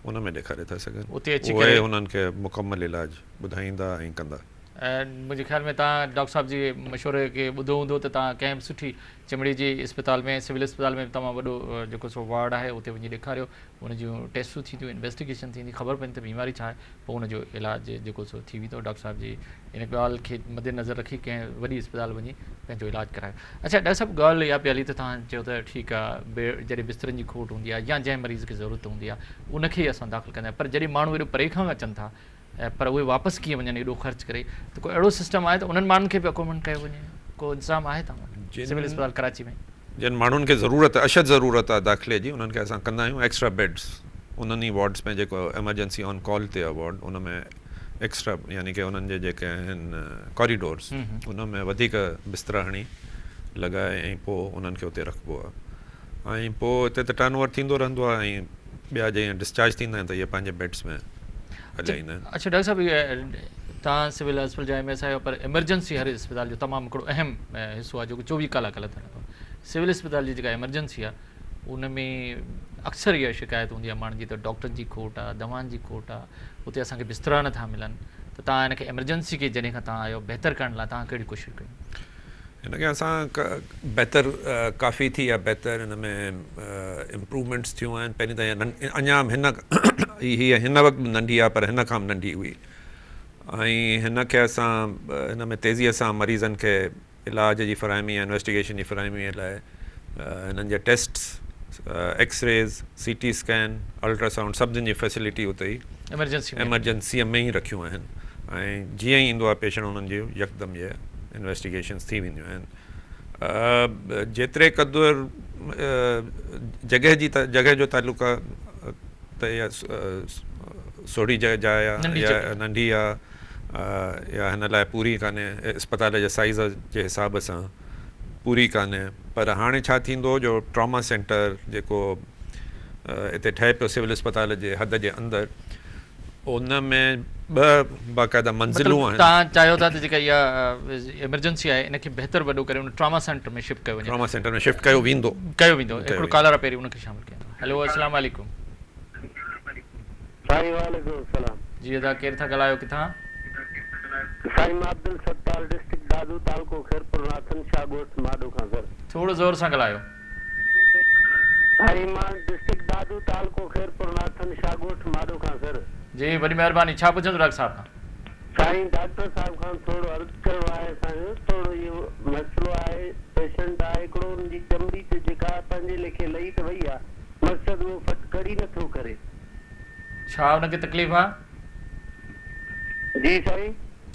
S2: ان ۾ ڏيکاري ٿا سگهن اهي انهن کي مڪمل علاج ٻڌائيندا ۽ ڪندا.
S1: منهنجي خيال ۾ توهان ڊاڪٽر صاحب جي مشوري کي ٻڌو هوندو ته توهان ڪنهن به سٺي چمڙي جي اسپتال ۾ سول اسپتال ۾ به تمام وڏو جيڪو سو وارڊ آهي اتي وڃي ڏيکاريو ان جون ٽيسٽون ٿينديون انويسٽيگيشن ٿيندي خبر پوندي ته بيماري ڇا آهي پوء ان جو علاج جيڪو سو ٿي ويندو ڊاڪٽر صاحب جي ان ڳالهه کي مد نظر رکي ڪنهن وڏي اسپتال وڃي پنهنجو علاج ڪرايو اڇا ڊاڪٽر صاحب ڳالهه اها پئي هلي ته توهان چيو ته ٺيڪ آهي جڏهن بسترن جي کوٽ هوندي آهي يا جنهن مريض کي ضرورت هوندي آهي ان کي ئي اسان داخل ڪندا آهيون پر جڏهن ماڻهو ايڏو پري کان اچن ٿا پر اهي واپس ڪيئن وڃن ايڏو خرچ ڪري ته ڪو اهڙو سسٽم آهي ته انهن ماڻهن کي به اڪومنڊ ڪيو وڃي ڪو انتظام آهي توهان وٽ سول اسپتال ڪراچي ۾؟
S2: جن ماڻهن کي ضرورت اشد ضرورت آهي داخلي جي انهن کي اسان ڪندا آهيون ايڪسٽرا بيڊس انهن ئي وارڊس ۾ جيڪو ايمرجنسي آن ڪال تي آهي وارڊ ان ۾ ايڪسٽرا يعني ڪي انهن جي جيڪي آهن ڪاريڊورس ان ۾ وڌيڪ بسترا هڻي لڳائي ۽ پوء انهن کي اتي رکبو آهي ۽ پوء اتي ته ٽرن اوور ٿيندو رهندو آهي ۽ ٻيا جيئن ڊسچارج ٿيندا آهن ته اهي پنهنجي بيڊس ۾ هليا ايندا آهن.
S1: اڇا ڊاڪٽر صاحب توهان سول اسپتال جا ايم ايس آهيو پر ايمرجنسي هر اسپتال جو تمام هڪڙو اهم حصو آهي جيڪو 24 ڪلاڪ هلندو رهندو آهي سول اسپتال جي جيڪا ايمرجنسي آهي ان ۾ اڪثر اها شڪايت هوندي آهي ماڻهن جي ته ڊاڪٽرن جي کوٽ آهي دوائن جي کوٽ آهي اتي اسان کي بسترا نٿا ملن ته توهان ان کي ايمرجنسي کي جڏهن کان توهان آيو بهتر ڪرڻ لاء توهان ڪهڙيون ڪوششون ڪيون؟
S2: هن کي اسان بهتر ڪافي ٿي يا بهتر هن ۾ امپروومينٽس ٿيون آهن پهرين ته اڃا به هن هي هن وقت به ننڍي آهي پر هن کان به ننڍي هئي ۽ هن کي اسان هن ۾ تيزيء سان مريضن کي علاج جي فراهمي يا انويسٽيگيشن جي فراهمي لاء هنن جا tests X rays C T scan ultrasound سڀني جي فيسلٽي اتي ئي ايمرجنسي ۾ ئي رکيون آهن ۽ جيئن ئي ايندو آهي پيشنٽ انهن جي يڪدم اهي انويسٽيگيشنس ٿي وينديون آهن جيتري قدر جڳهه جي جڳهه جو تعلق آهي ته اها سوڙهي جاء آهي يا ننڍي آهي يا هن لاء پوري ڪانهي اسپتال جي سائيز جي حساب سان پوري ڪانهي پر هاڻي ڇا ٿيندو جو ٽراما سينٽر جيڪو هتي ٺهي پيو سول اسپتال جي حد جي اندر ان ۾ ٻه باقاعده منزلون آهن.
S1: مطلب توهان چاهيو ٿا ته جيڪا اها ايمرجنسي آهي ان کي بهتر وڏو ڪري ان ٽراما سينٽر ۾ شفٽ ڪيو وڃي.
S2: ٽراما سينٽر ۾ شفٽ ڪيو ويندو.
S1: ڪيو ويندو هڪڙو ڪالر آهي پهرين ان کي شامل ڪيان ٿو. هيلو السلام عليڪم.
S4: سائين وعليڪم السلام.
S1: جي ادا ڪير ٿا ڳالهايو ڪٿان.
S4: سائين مان عبدالستار ڊسٽرڪٽ دادو تعلقو خيرپور ناٿن شاهه ڳوٺ ماڏو کان سر.
S1: ٿورو زور سان ڳالهايو.
S4: سائين مان ڊسٽرڪٽ دادو تعلقو خيرپور ناٿن شاھ ڳوٺ ماڏو کان سر.
S1: جي وڏي مهرباني ڇا پڇندو ڊاڪٽر صاحب کان.
S4: سائين ڊاڪٽر صاحب کان ٿورو عرض ڪرڻو آهي اسان کي ٿورو اهو مسئلو آهي پيشنٽ آهي هڪڙو ان جي چمڙي تي جيڪا پنهنجي ليکي لهي ته وئي آهي مقصد اهو ڦٽڪڙي نه ٿو ڪري.
S1: ڇا ان کي تڪليف آ.
S4: جي سائين.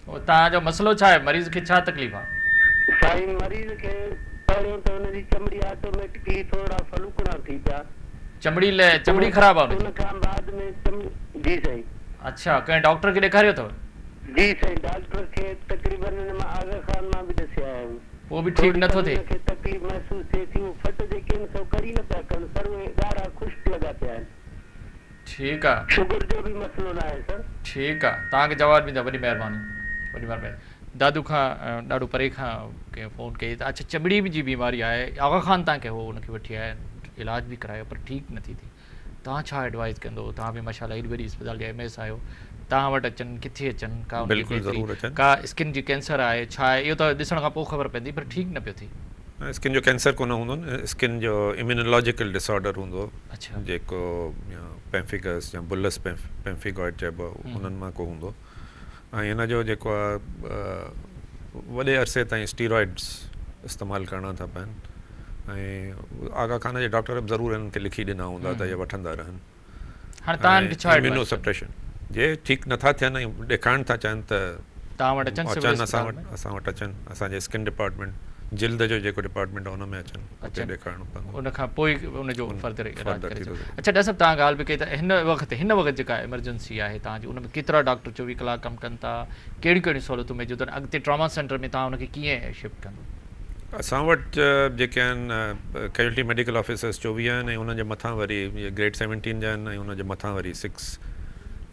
S1: توهان جو مسئلو ڇا آهي مريض کي ڇا تڪليف آ.
S4: سائين مريض کي پهريون ته ان جي چمڙي آٽوميٽڪلي ٿورڙا ڦلوڪڻا ٿي پيا.
S1: چمڙي لئه چمڙي خراب آ ان جي.
S4: ان کان بعد ۾ چم جي سائين.
S1: اڇا ڪنهن ڊاڪٽر کي ڏيکاريو اٿو.
S4: جي سائين ڊاڪٽر کي تقريبن ان مان آغا خان مان به ڏسي آيا آهيون.
S1: پوء به ٺيڪ نٿو ٿئي.
S4: ان کي تڪليف محسوس ٿئي ٿي اهي ڦٽ جيڪي آهن سو ڪڙي نه پيا ڪن سر اهي ڳاڙها خشڪ لڳا پيا آهن.
S1: ٺيڪ آ.
S4: شگر جو به مسئلو ناهي سر.
S1: ٺيڪ آ توهان کي جواب ڏيندا وڏي مهرباني وڏي مهرباني. دادو کان ڏاڍو پري کان ڪنهن فون ڪئي ته اڇا چمڙي جي بيماري آهي آغا خان تان ڪنهن هو ان کي وٺي آيا علاج به ڪرايو پر ٺيڪ نٿي ٿي توهان ڇا ايڊوائز ڪندو توهان به ماشاء الله ايڏي وڏي اسپتال جا ايم ايس آهيو توهان وٽ اچن ڪٿي اچن ڪا ان کي بهتري ڪا اسڪن جي ڪينسر آهي ڇا آهي اهو ته ڏسڻ کان پوء خبر پوندي پر ٺيڪ نه پيو ٿي.
S2: اسڪن جو ڪينسر ڪونه هوندو نه اسڪن جو اميونولاجيڪل ڊس آرڊر هوندو جيڪو يا پيمفيگس يا بلس پيمفيگوائڊ چئبو آهي انهن مان ڪو هوندو ۽ هن جو جيڪو آهي وڏي عرصي تائين اسٽيرائڊس استعمال ڪرڻا ٿا پون ۽ آغا خان جي ڊاڪٽر به ضرور هنن کي لکي ڏنا هوندا ته اهي وٺندا رهن.
S1: هاڻي توهان هن کي ڇا ايڊوائس
S2: ڪندو؟ جي ٺيڪ نٿا ٿين ۽ ڏيکارڻ ٿا چاهين ته
S1: توهان وٽ اچن سول اسپتال ۾؟
S2: اسان وٽ اچن اسان جي اسڪن ڊپارٽمينٽ جلد جو جيڪو ڊپارٽمينٽ آهي ان ۾ اچن اتي ڏيکارڻو پوندو.
S1: ان کان پوء ان جو فردر علاج ڪري سگهبو. اڇا ڊاڪٽر صاحب توهان ڳالهه به ڪئي ته هن وقت هن وقت جيڪا ايمرجنسي آهي توهان جي ان ۾ ڪيترا ڊاڪٽر 24 ڪلاڪ ڪم ڪن ٿا ڪهڙيون ڪهڙيون سهولتون موجود آهن اڳتي ٽراما سينٽر ۾ توهان ان کي ڪيئن شفٽ ڪندو؟
S2: اسان وٽ جيڪي آهن ڪيجوئلٽي ميڊيڪل آفيسرس 24 آهن ۽ انهن جي مٿان وري گريڊ 17 جا آهن ۽ ان جي مٿان وري 6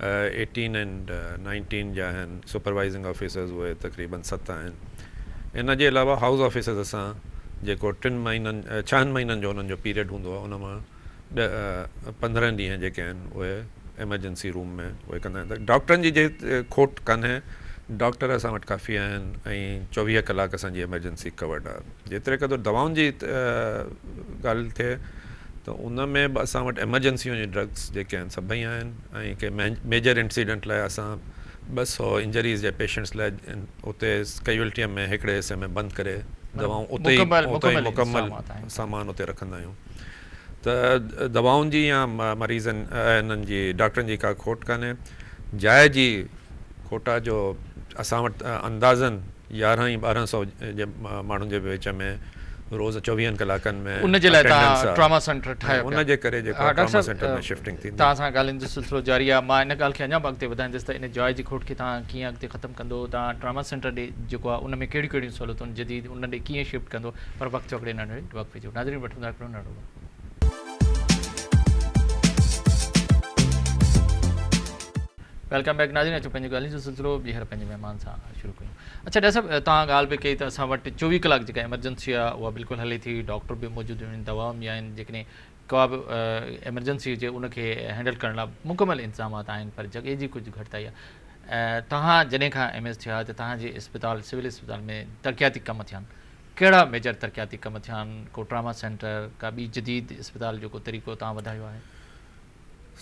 S2: 18 اينڊ 19 جا آهن سپروائزنگ آفيسرز اهي تقريبن 7 آهن ان جي علاوه هائوس آفيسرز اسان جيڪو ٽن مهينن ڇهن مهينن جو انهن جو پيريڊ هوندو آهي ان مان 15 ڏينهن جيڪي آهن اهي ايمرجنسي روم ۾ اهي ڪندا آهن ته ڊاڪٽرن جي جي کوٽ ڪانهي ڊاڪٽر اسان وٽ ڪافي آهن ۽ 24 ڪلاڪ اسان جي ايمرجنسي ڪورڊ آهي جيتري قدر دوائن جي ڳالهه ٿئي ته ان ۾ به اسان وٽ ايمرجنسي جون ڊرگس جيڪي آهن سڀئي آهن ۽ ڪنهن ميجر انسيڊنٽ لاء اسان 200 انجريز جي پيشنٽس لاء اتي ڪيجوئلٽي ۾ هڪڙي حصي ۾ بند ڪري دوائون اتي ئي مڪمل سامان اتي رکندا آهيون ته دوائن جي يا مريضن انهن جي ڊاڪٽرن جي ڪا کوٽ ڪانهي. جاء جي کوٽ آ جو اسان وٽ اندازن 11 ۽ 12 سئو جي ماڻهن جي وچ ۾ روز چوويهن ڪلاڪن ۾
S1: ان جي لاء توهان ٽراما سينٽر ٺاهيو
S2: پيا. ان جي ڪري جيڪو آ ٽراما سينٽر ۾ شفٽنگ ٿيندي.
S1: توهان سان ڳالهين جو سلسلو جاري آ. مان ان ڳالهه کي اڃا به اڳتي وڌائيندس ته ان جاء جي کوٽ کي توهان ڪيئن اڳتي ختم ڪندو، توهان ٽراما سينٽر ڏي جيڪو آ ان ۾ ڪهڙيون ڪهڙيون سهولتون جديد ان ڏي ڪيئن شفٽ ڪندو پر وقت ٿيو هڪڙي ننڍڙي وقفي جو. ناظرين وٺون ٿا هڪڙو ننڍڙو وقفو. Welcome back ناظرين اچو پنهنجي ڳالهين جو سلسلو ٻيهر پنهنجي مهمان سان شروع ڪيون. اڇا ڊاڪٽر صاحب توهان ڳالهه به ڪئي ته اسان وٽ 24 ڪلاڪ جيڪا ايمرجنسي آهي اها بلڪل هلي ٿي ڊاڪٽر به موجود آهن دوائون به آهن جيڪڏهن ڪا به ايمرجنسي هجي ان کي هينڊل ڪرڻ لاء مڪمل انتظامات آهن پر جڳهه جي ڪجهه گهٽتائي آهي توهان جڏهن کان ايم ايس ٿيا ته توهان جي اسپتال سول اسپتال ۾ ترقياتي ڪم ٿيا آهن ڪهڙا ميجر ترقياتي ڪم ٿيا آهن ڪو ٽراما سينٽر ڪا ٻي جديد اسپتال جو ڪو طريقو توهان وڌايو آهي؟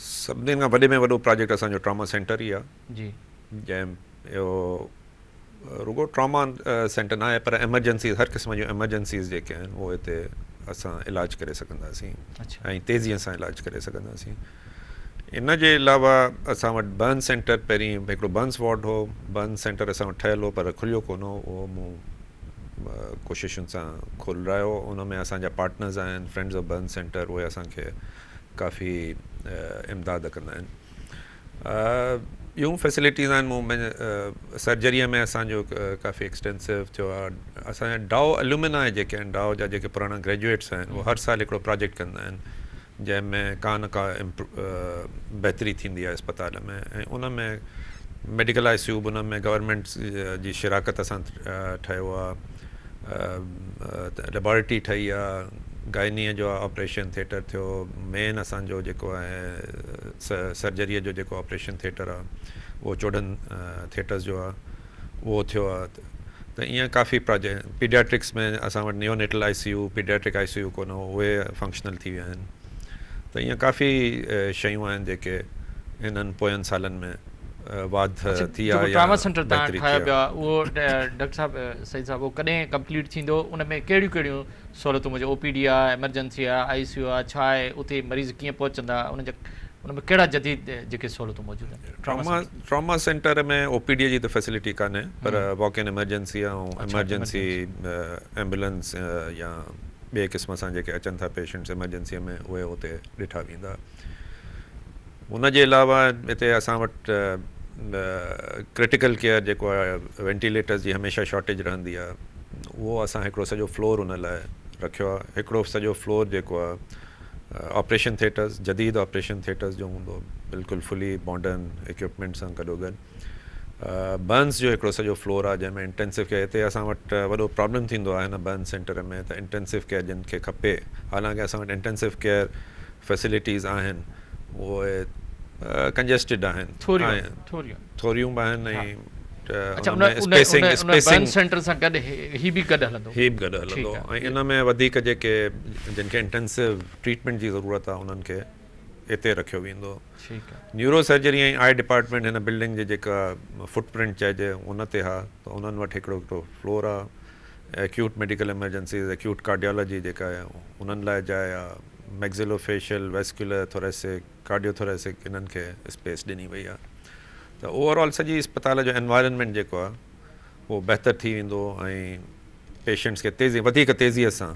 S2: سڀني کان وڏي ۾ وڏو پراجيڪٽ اسان جو ٽراما سينٽر ئي آهي.
S1: جي.
S2: جنهن اهو رڳو ٽراما سينٽر نه آهي پر ايمرجنسيز هر قسم جون ايمرجنسيز جيڪي آهن اهي هتي اسان علاج ڪري سگهنداسين ۽ تيزي سان علاج ڪري سگهنداسين. ان جي علاوه اسان وٽ برن سينٽر پهرين هڪڙو برنس وارڊ هو برن سينٽر اسان وٽ ٺهيل هو پر کليو ڪونه هو اهو مون ڪوششن سان کولرايو ان ۾ اسان جا پارٽنرز آهن فرينڊز آف برن سينٽر اهي اسان کي ڪافي امداد ڪندا آهن ٻيون فيسلٽيز آهن مون سرجريء ۾ اسان جو ڪافي ايڪسٽينسو ٿيو آهي اسان جا ڊائو الومنا جيڪي آهن ڊائو جا جيڪي پراڻا گريجوئيٽس آهن اهي هر سال هڪڙو پراجيڪٽ ڪندا آهن جنهن ۾ ڪا نه ڪا بهتري ٿيندي آهي اسپتال ۾ ۽ ان ۾ ميڊيڪل I سي يو به ان ۾ گورنمينٽ جي شراڪت سان ٺهيو آهي ليبارٽري ٺهي آهي گائنيء جو آپريشن ٿيٽر ٿيو مين اسان جو جيڪو آهي سرجريء جو جيڪو آپريشن ٿيٽر آهي اهو 14 ٿيٽرز جو آهي اهو ٿيو آهي ته ائين ڪافي پراجيڪٽ پيڊياٽرڪس ۾ اسان وٽ neonatal I C U paediatric I C U ڪونه هو اهي فنڪشنل ٿي ويا آهن ته ائين ڪافي شيون آهن جيڪي هنن پوين سالن ۾ واڌ ٿي آهي
S1: يا ٽراما سينٽر تان ٺاهيو پيو آهي اهو ڊاڪٽر صاحب سعيد صاحب اهو ڪڏهن ڪمپليٽ ٿيندو ان ۾ ڪهڙيون ڪهڙيون سهولتون موجود او پي ڊي آهي ايمرجنسي آهي آئي سي يو آهي ڇا آهي اتي مريض ڪيئن پهچندا ان جا ان ۾ ڪهڙا جديد جيڪي سهولتون موجود
S2: آهن؟ Trauma centre ۾ O P D جي ته فيسلٽي ڪانهي پر walk in emergency ۽ emergency ambulance يا ٻئي قسم سان جيڪي اچن ٿا پيشنٽس ايمرجنسي ۾ اهي اتي ڏٺا ويندا. ان جي علاوه هتي اسان وٽ ڪرٽيڪل ڪيئر جيڪو آهي وينٽيليٽرز جي هميشه شارٽيج رهندي آهي اهو اسان هڪڙو سڄو فلور ان لاء رکيو آهي هڪڙو سڄو فلور جيڪو آهي آپريشن ٿيٽرز جديد آپريشن ٿيٽرز جو هوندو بلڪل فلي ماڊرن اڪوپمينٽ سان گڏو گڏ برنس جو هڪڙو سڄو فلور آهي جنهن ۾ انٽينسو ڪيئر هتي اسان وٽ وڏو پرابلم ٿيندو آهي هن برن سينٽر ۾ ته انٽينسو ڪيئر جن کي کپي حالانڪه اسان وٽ انٽينسو ڪيئر فيسلٽيز آهن اهي ڪنجسٽيڊ آهن ٿوريون به آهن ۽
S1: اسپيسنگ اسپيسنگ سينٽر سان گڏ هي به گڏ هلندو
S2: هي به گڏ هلندو ۽ ان ۾ وڌيڪ جيڪي جن کي انٽينسو ٽريٽمينٽ جي ضرورت آهي انهن کي اتي رکيو ويندو. نيورو سرجري ۽ آء ڊپارٽمينٽ هن بلڊنگ جي جيڪا فٽ پرنٽ چئجي ان تي ها ته انهن وٽ هڪڙو هڪڙو فلور آ. Acute medical emergencies, acute cardiology جيڪا آهي انهن لاء جاء آ. ميگزيلو فيشل، ويسڪيولر ٿوريسڪ، ڪارڊيو ٿوريسڪ انهن کي اسپيس ڏني وئي آ. ته اوور آل سڄي اسپتال جو انوائرنمينٽ جيڪو آ اهو بهتر ٿي ويندو ۽ پيشنٽس کي تيزي وڌيڪ تيزيء سان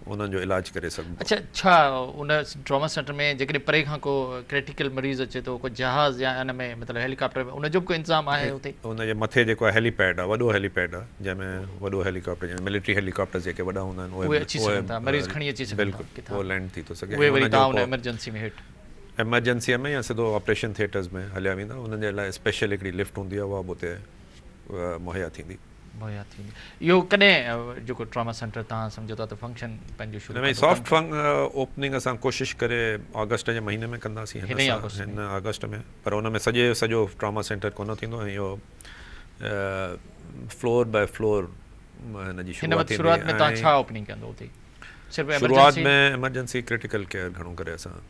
S2: انهن جو علاج ڪري سگهبو.
S1: اڇا ڇا ان ٽراما سينٽر ۾ جيڪڏهن پري کان ڪو ڪريٽيڪل مريض اچي ٿو ڪو جهاز يا ان ۾ مطلب هيليڪاپٽر ۾ ان جو به ڪو انتظام آهي اتي؟
S2: ان جي مٿي جيڪو آهي هيلي پيڊ آهي وڏو هيلي پيڊ آهي جنهن ۾ وڏو هيليڪاپٽر يعني ملٽري هيليڪاپٽرز جيڪي وڏا هوندا آهن
S1: اهي اچي سگهن ٿا مريض کڻي اچي سگهن ٿا
S2: بلڪل اهو لينڊ ٿي ٿو سگهي
S1: اهي وري توهان ان ايمرجنسي ۾ هيٺ
S2: ايمرجنسي ۾ يا سڌو آپريشن ٿيٽرز ۾ هليا ويندا انهن جي لاء اسپيشل هڪڙي لفٽ هوندي آهي اها به اتي مهيا ٿيندي.
S1: مهيا ٿيندي. اهو ڪڏهن جيڪو ٽراما سينٽر توهان سمجهو ٿا ته فنڪشن پنهنجو شروع
S2: ڪندو؟ سافٽ اوپننگ اسان ڪوشش ڪري آگسٽ جي مهيني ۾ ڪنداسين هن هن آگسٽ ۾ پر ان ۾ سڄي سڄو ٽراما سينٽر ڪونه ٿيندو ۽ اهو فلور باء فلور هن جي
S1: شروعات ٿيندي. شروعات ۾ توهان ڇا اوپننگ ڪندو اتي؟
S2: صرف شروعات ۾ ايمرجنسي ڪرٽيڪل ڪيئر گهڻو ڪري اسان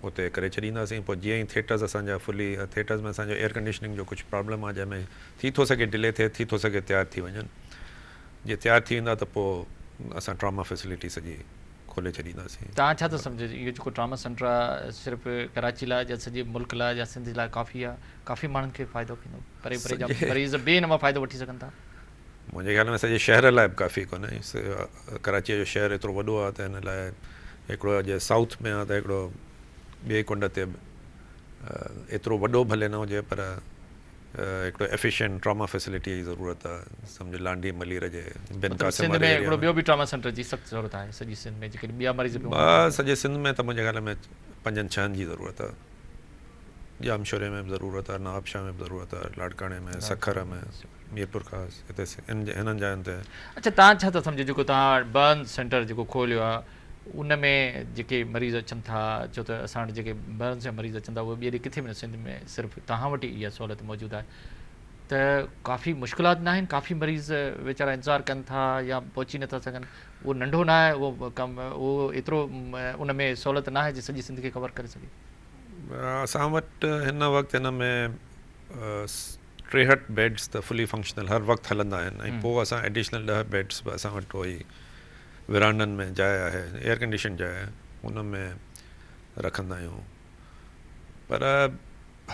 S2: اتي ڪري ڇڏينداسين پوء جيئن ئي ٿيٽرز اسان جا فلي ٿيٽرز ۾ اسان جو ايئر ڪنڊيشننگ جو ڪجهه پرابلم آهي جنهن ۾ ٿي ٿو سگهي ڊلي ٿئي ٿي ٿو سگهي تيار ٿي وڃن جي تيار ٿي ويندا ته پوء اسان ٽراما فيسلٽي سڄي کولي ڇڏينداسين.
S1: توهان ڇا ٿا سمجهو اهو جيڪو ٽراما سينٽر آهي صرف ڪراچي لاء يا سڄي ملڪ لاء يا سنڌ لاء ڪافي آهي ڪافي ماڻهن کي فائدو ٿيندو پري پري جا مريض به ان مان فائدو وٺي سگهن ٿا.
S2: منهنجي خيال ۾ سڄي شهر لاء به ڪافي ڪونهي. ڪراچيء جو شهر ايترو وڏو آهي ته هن لاء هڪڙو اڄ سائوٿ ۾ آهي ته هڪڙو ٻئي ڪنڊ تي به ايترو وڏو ڀلي نه هجي پر هڪڙو ايفيشنٽ ٽراما فيسلٽيء جي ضرورت آهي. سمجهه لانڍي ملير جي بن
S1: مطلب
S2: قاسم
S1: سنڌ
S2: واري
S1: ۾
S2: ايريا
S1: هڪڙو
S2: ۾.
S1: ٻيو به ٽراما سينٽر جي سخت ضرورت آهي سڄي سنڌ ۾ جيڪڏهن ٻيا مريض به هوندا ته.
S2: سڄي سنڌ ۾ ته منهنجي خيال ۾ پنجن ڇهن جي ضرورت آهي. ڄامشوري ۾ به ضرورت آهي، نوابشاهه ۾ به ضرورت آهي، لاڙڪاڻي ۾، سکر ۾، ميرپورخاص هتي هنن جاين تي.
S1: اڇا توهان ڇا ٿا سمجهو جيڪو توهان برن سينٽر جيڪو کوليو آهي ان ۾ جيڪي مريض اچن ٿا ڇو ته اسان وٽ جيڪي برنس جا مريض اچن ٿا اهي ٻئي ڏي ڪٿي به نه سنڌ ۾ صرف توهان وٽ ئي اها سهولت موجود آهي ته ڪافي مشڪلات نه آهن ڪافي مريض ويچارا انتظار ڪن ٿا يا پهچي نٿا سگهن اهو ننڍو نه آهي اهو ڪم اهو ايترو ان ۾ سهولت نه آهي جي سڄي سنڌ کي ڪور ڪري سگهي.
S2: اسان وٽ هن وقت هن ۾ 63 بيڊس ته فلي فنڪشنل هر وقت هلندا آهن ۽ پوء اسان ايڊيشنل 10 بيڊس به اسان وٽ اهي ورانڊن ۾ جاء آهي ايئر ڪنڊيشن جاء آهي ان ۾ رکندا آهيون پر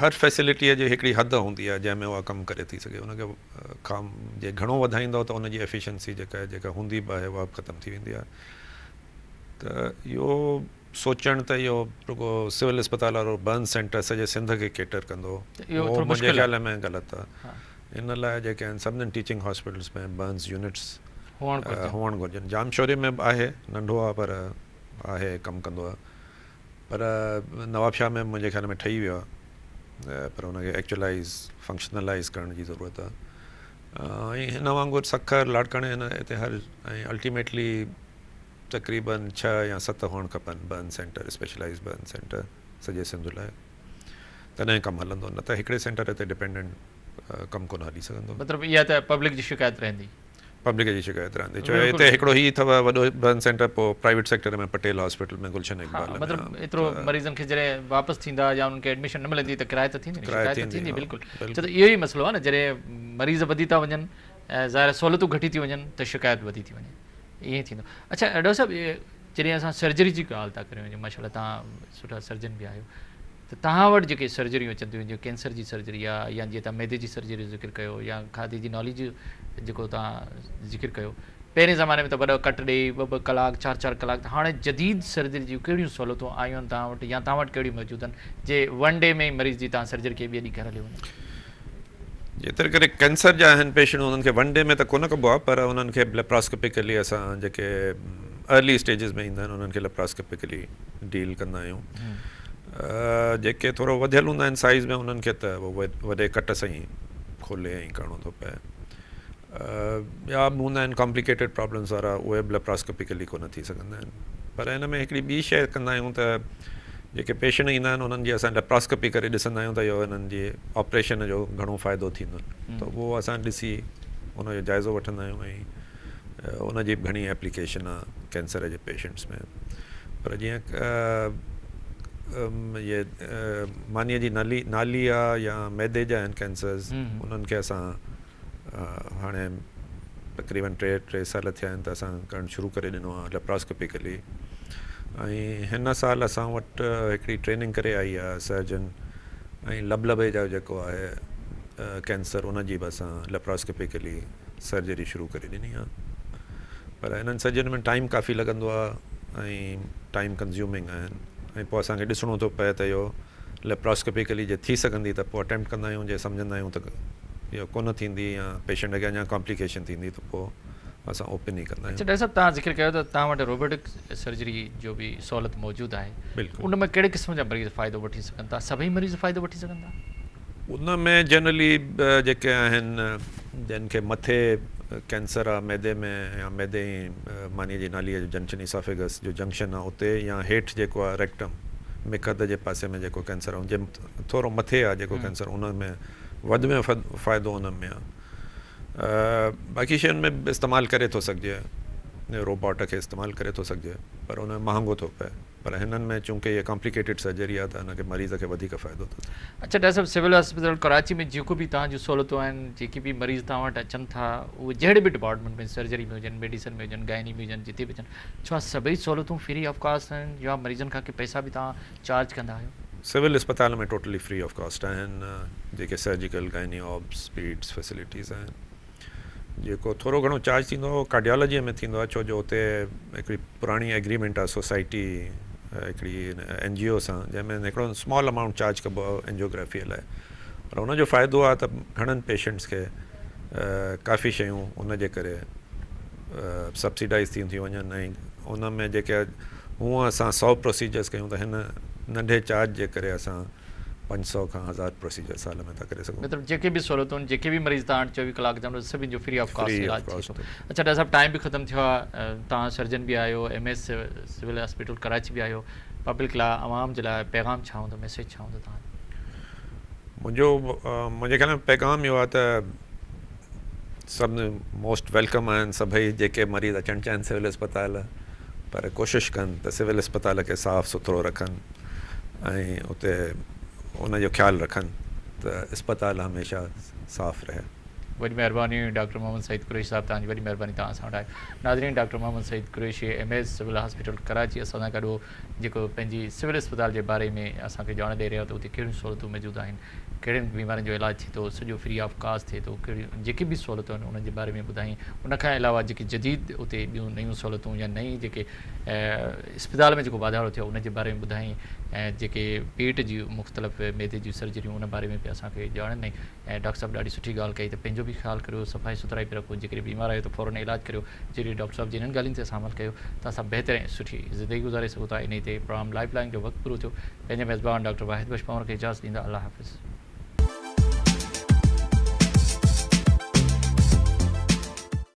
S2: هر فيسلٽيء جي هڪڙي حد هوندي آهي جنهن ۾ اها ڪم ڪري ٿي سگهي ان کي کان جي گهڻو وڌائيندو ته ان جي ايفيشنسي جيڪا جيڪا هوندي به آهي اها به ختم ٿي ويندي آهي ته اهو سوچڻ ته اهو رڳو سول اسپتال وارو برن سينٽر سڄي سنڌ کي ڪيٽر ڪندو اهو منهنجي خيال ۾ غلط آهي. ان لاء جيڪي آهن سڀني ٽيچنگ هاسپيٽلس ۾ برنز يونٽس هئڻ گهرجن. ڄامشوري ۾ به آهي ننڍو آهي پر آهي ڪم ڪندو آهي پر نوابشاهه ۾ منهنجي خيال ۾ ٺهي ويو آهي پر ان کي ايڪچولائيز فنڪشنلائيز ڪرڻ جي ضرورت آهي ۽ هن وانگر سکر لاڙڪاڻي هن هتي هر ۽ الٽيميٽلي تقريبن 6 يا 7 هئڻ کپن burn centre, specialised burn centre سڄي سنڌ لاء تڏهن ڪم هلندو نه ته هڪڙي سينٽر تي ڊپينڊنٽ ڪم ڪونه هلي سگهندو.
S1: مطلب اها ته پبلڪ جي شڪايت رهندي.
S2: پبلڪ جي شڪايت رهندي ڇو هتي هڪڙو هي اٿو وڏو برن سينٽر پوء private sector ۾ Patel hospital ۾ Gulshan Iqbal ۾
S1: مطلب ايترو مريضن کي جڏهن واپس ٿيندا يا انهن کي ايڊميشن نه ملندي ته ڪرايت ته ٿيندي نه شڪايت ته ٿيندي بلڪل ڇو ته اهو ئي مسئلو آهي نه جڏهن مريض وڌي ٿا وڃن ۽ ظاهر آهي سهولتون گهٽي ٿيون وڃن ته شڪايت وڌي ٿي وڃي. ائين ٿيندو. اڇا ڊاڪٽر صاحب جڏهن اسان سرجري جي ڳالهه ٿا ڪريون ماشاء الله توهان سٺا سرجن به آهيو ته توهان وٽ جيڪي سرجريون اچن ٿيون جيئن ڪينسر جي سرجري آهي يا جيئن توهان معدي جي سرجري جو ذڪر ڪيو يا کاڌي جي نالي جو جيڪو توهان ذڪر ڪيو پهرين زماني ۾ ته وڏا ڪٽ ڏيئي ٻه ٻه ڪلاڪ چار چار ڪلاڪ ته هاڻي جديد سرجري جون ڪهڙيون سهولتون آيون آهن توهان وٽ يا توهان وٽ ڪهڙيون موجود آهن جي ون ڊي ۾ ئي مريض جي توهان سرجري ڪئي ٻئي ڏينهن گهر هليو وڃي.
S2: جيتري ڪري ڪينسر جا آهن پيشنٽ انهن کي ون ڊي ۾ ته ڪونه ڪبو آهي پر انهن کي ليپراسڪوپيڪلي اسان جيڪي ارلي اسٽيجز ۾ ايندا آهن انهن کي ليپراسڪوپيڪلي ڊيل ڪندا آهيون جيڪي ٿورو وڌيل هوندا آهن سائيز ۾ انهن کي ته وڏي ڪٽ سان ئي کولي ۽ ڪرڻو ٿو پئي. ٻيا به هوندا آهن ڪامپليڪيٽيڊ پرابلمس وارا اهي به ليپراسڪوپيڪلي ڪونه ٿي سگهندا آهن پر ان ۾ هڪڙي ٻي شيء ڪندا آهيون ته جيڪي پيشنٽ ايندا آهن انهن جي اسان ليپراسڪوپي ڪري ڏسندا آهيون ته اهو انهن جي آپريشن جو گهڻو فائدو ٿيندو ته اهو اسان ڏسي ان جو جائزو وٺندا آهيون ۽ ان جي به گهڻي ايپليڪيشن آهي ڪينسر جي پيشنٽس ۾ پر جيئن اهي مانيء جي نلي نالي آهي يا معدي جا آهن ڪينسرز انهن کي اسان هاڻي تقريبن ٽي ٽي سال ٿيا آهن ته اسان ڪرڻ شروع ڪري ڏنو آهي ليپراسڪوپيڪلي ۽ هن سال اسان وٽ هڪڙي ٽريننگ ڪري آئي آهي سرجن ۽ لبلبي جو جيڪو آهي ڪينسر ان جي به اسان ليپراسڪوپيڪلي سرجري شروع ڪري ڏني آهي پر انهن سرجرين ۾ ٽائيم ڪافي لڳندو آهي ۽ ٽائيم ڪنزيومنگ آهن ۽ پوء اسان کي ڏسڻو ٿو پئي ته اهو ليپراسڪوپيڪلي جي ٿي سگهندي ته پوء اٽيمپٽ ڪندا آهيون جي سمجهندا آهيون ته اهو ڪونه ٿيندي يا پيشنٽ کي اڃا ڪامپليڪيشن ٿيندي ته پوء اسان اوپن ئي ڪندا آهيون.
S1: اڇا ڊاڪٽر صاحب توهان ذڪر ڪيو ته توهان وٽ روبوٽڪ سرجري جو به سهولت موجود آهي
S2: بلڪل.
S1: ان ۾ ڪهڙي قسم جا مريض فائدو وٺي سگهن ٿا سڀئي مريض فائدو وٺي سگهن ٿا؟
S2: ان ۾ جنرلي جيڪي آهن جن کي مٿي ڪينسر آهي معدي ۾ يا معدي ۽ مانيء جي ناليء جو جنڪشن ايسافيگس جو جنڪشن آهي اتي يا هيٺ جيڪو آهي ريڪٽم مقعد جي پاسي ۾ جيڪو ڪينسر آهي جي ٿورو مٿي آهي جيڪو ڪينسر ان ۾ وڌ ۾ وڌ فائدو ان ۾ آهي باقي شين ۾ به استعمال ڪري ٿو سگهجي روبوٽ کي استعمال ڪري ٿو سگهجي پر ان ۾ مهانگو ٿو پئي پر هنن ۾ چونڪه هي ڪامپليڪيٽيڊ سرجري آهي ته ان کي مريض کي وڌيڪ فائدو ٿو ٿئي.
S1: اڇا ڊاڪٽر صاحب سول اسپتال ڪراچي ۾ جيڪو به توهان جون سهولتون آهن جيڪي به مريض توهان وٽ اچن ٿا اهي جهڙي به ڊپارٽمينٽ ۾ سرجري ۾ هجن ميڊيسن ۾ هجن گائني ۾ هجن جتي به هجن ڇا سڀئي سهولتون فري آف ڪاسٽ آهن يا مريضن کان ڪي پئسا به توهان چارج ڪندا آهيو؟
S2: سول اسپتال ۾ ٽوٽلي فري آف ڪاسٽ آهن جيڪي سرجيڪل گائني آبس پيڊس فيسلٽيز آهن. جيڪو ٿورو گهڻو چارج ٿيندو آهي اهو ڪارڊيالاجيء ۾ ٿيندو آهي ڇو جو اتي هڪڙي پراڻي ايگريمينٽ آهي سوسائٽي هڪڙي اين جي او سان جنهن ۾ هڪڙو اسمال امائونٽ چارج ڪبو آهي اينجيوگرافيء لاء پر ان جو فائدو آهي ته گهڻن پيشنٽس کي ڪافي شيون ان جي ڪري سبسڊائز ٿي ٿيون وڃن ۽ ان ۾ جيڪي هونء اسان سو پروسيجرس ڪيون ته هن ننڍي چارج جي ڪري اسان 500 کان 1000 پروسيجر سال ۾ ٿا ڪري سگهون.
S1: مطلب جيڪي به سهولتون جيڪي به مريض توهان وٽ 24 ڪلاڪ اچن ٿا سڀني جو فري آف ڪاسٽ علاج ٿئي ٿو. اڇا ڊاڪٽر صاحب ٽائيم به ختم ٿيو آهي توهان سرجن به آهيو M S civil hospital Karachi به آهيو پبلڪ لاء عوام جي لاء پيغام ڇا هوندو ميسيج ڇا هوندو توهان جو؟
S2: منهنجو منهنجي خيال ۾ پيغام اهو آهي ته سڀ موسٽ welcome آهن سڀئي جيڪي مريض اچڻ چاهين سول اسپتال پر ڪوشش ڪن ته سول اسپتال کي صاف سٿرو رکن ۽ اتي ان جو خيال رکن ته اسپتال هميشه صاف رهي.
S1: وڏي مهرباني ڊاڪٽر محمد سعيد قريشي صاحب توهان جي وڏي مهرباني توهان اسان وٽ آيو ناظرين doctor Muhammad Saeed Qureshi M S civil hospital Karachi اسان سان گڏ هو جيڪو پنهنجي سول اسپتال جي باري ۾ اسان کي ڄاڻ ڏئي رهيو ته اتي ڪهڙيون سهولتون موجود آهن ڪهڙين بيمارين جو علاج ٿئي ٿو سڄو فري آف ڪاسٽ ٿئي ٿو ڪهڙيون جيڪي به سهولتون آهن انهن جي باري ۾ ٻڌائين ان کان علاوه جيڪي جديد اتي ٻيون نيون سهولتون يا نئين جيڪي اسپتال ۾ جيڪو واڌارو ٿيو ان جي باري ۾ ٻڌائين ۽ جيڪي پيٽ جي مختلف معدي جون سرجريون ان باري ۾ به اسان کي ڄاڻ ڏنائين ۽ ڊاڪٽر صاحب ڏاڍي سٺي ڳالهه ڪئي ته پنهنجو به خيال ڪريو صفائي سٿرائي به رکو جيڪڏهن بيمار آهيو ته فورن علاج ڪريو جيڪڏهن ڊاڪٽر صاحب جي انهن ڳالهين تي اسان عمل ڪيو ته اسان بهتر ۽ سٺي زندگي گذاري سگهون ٿا انهي تي پروگرام لائف لائن جو وقت پورو ٿيو پنهنجي ميزبان ڊاڪٽر واحد بخش پنهور کي اجازت ڏيندا الله حافظ.